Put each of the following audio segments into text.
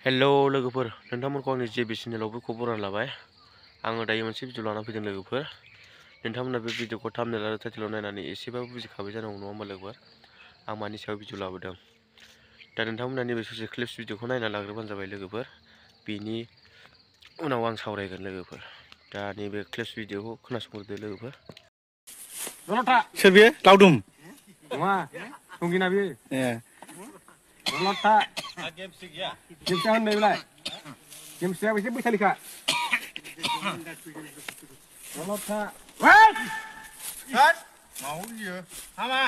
hello लोगोफोर नोंथांमोनखौ आंनि जेबि चेनेलावबो खबर लाबाय आङो दायो मोनसे भिडिअ लाना फैदों लोगोफोर नोंथांमोना बे भिडिअखौ थाम्बनेल आरो टाइटेलाव नायनानै एसेबाबो बुजिखाबाय जानांगौ नङा होमबा लोगोफोर आं मानि सायाव भिडिअ लाबोदों दा नोंथांमोना नैबे ससे क्लिप्स भिडिअखौ नायना लाग्रोबानो जाबाय लोगोफोर बेनि उनाव आं सावरायगोन लोगोफोर दा नैबे क्लिप्स भिडिअखौ खोनासंग्रोदो लोगोफोर सोर बेयो लावदुम नङा संगिना बे ए लथा गेमसिया होननायलाय गेमसिया एसे बैसालिखा लथा हामा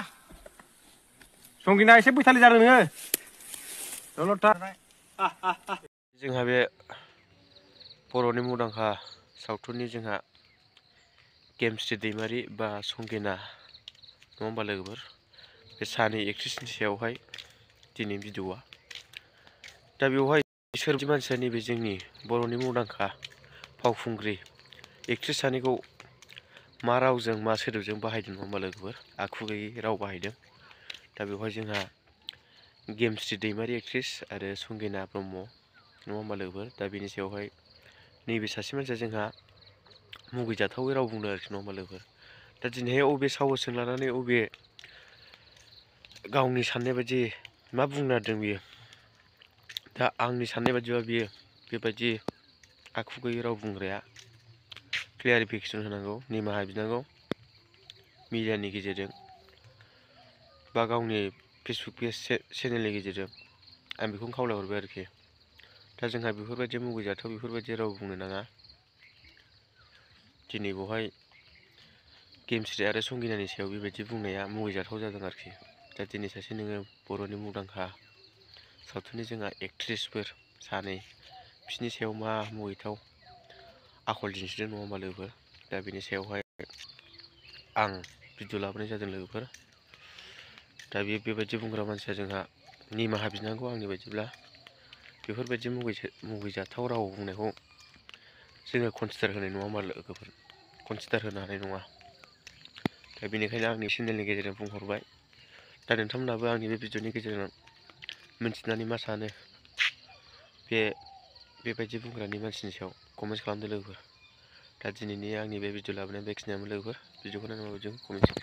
संगिना एसे बैसालि जादों नोङो लथा जोंहा बे बर'नि मुंदांखा सावथुननि जोंहा गेमस्रि दैमारि बा संगिना नङा होमबा लोगोफोर बे सानै एक्ट्रिसनि सायावहाय दिनै भिडिअआ दा बेवहाय सोरबायदि मानसिया नैबे जोंनि बर'नि मुंदांखा फावखुंग्रि एक्ट्रिस सानैखौ मा रावजों मा सोदोबजों बाहायदों नङा होमबा लोगोफोर आखु गैयै राव बाहायदों दा बेवहाय जोंहा गेमस्रि दैमारि एक्ट्रिस आरो संगिना ब्रह्म नङा होमबा लोगोफोर दा बेनि सायावहाय नैबे सासे मानसिया जोंहा मुगैजाथावै राव बुंदों आरोखि नङा होमबा लोगोफोर दा दिनैहाय अबे साहसजों लानानै अबे गावनि साननाय बायदि मा बुंनो नागिरदों बियो दा आंनि साननाय बायदिबा बियो बेबायदि आखु गैयै राव बुंग्राया क्लियारिफिकेसन होनांगौ निमाहा बिनांगौ मिडियानि गेजेरजों बा गावनि फेसबुक पेज चेनेलनि गेजेरजों आं बेखौनो खावलायहरबाय आरोखि दा जोंहा बेफोरबायदि मुगैजाथाव बेफोरबायदि राव बुंनो नाङा दिनै बेवहाय गेमस्रि आरो संगिनानि सायाव बेबायदि बुंनाया मुगैजाथाव जादों आरोखि दा दिनै सासे नोङो बर'नि मुंदांखा सावथुननि जोंहा एक्ट्रिसफोर सानै बिसोरनि सायाव मा मुगैथाव आखल दिन्थिदों नङा होमबा लोगोफोर दा बेनि सायावहाय आं भिडिअ लाबोनाय जादों लोगोफोर दा बेबायदि बुंग्रा मानसिया जोंहा निमाहा बिनांगौ आंनि बायदिब्ला बेफोरबायदि मुगैजाथाव राव बुंनायखौ जोङो कनसिडार होनाय नङा होमबा लोगोफोर कनसिडार होनो हानाय नङा दा बेनिखायनो आंनि चेनेलनि गेजेरजों बुंहरबाय दा नोंथांमोनाबो आंनि बे भिडिअनि गेजेरजों मिन्थिनानै मा सानो बेबायदि बुंग्रानि मानसिनि सायाव कमेन्ट खालामदो लोगोफोर दा दिनैनि आंनि बे भिडिअ लाबोनाया बेखिनियानो लोगोफोर भिडिअखौ नायनानै माबायदि कमेन्ट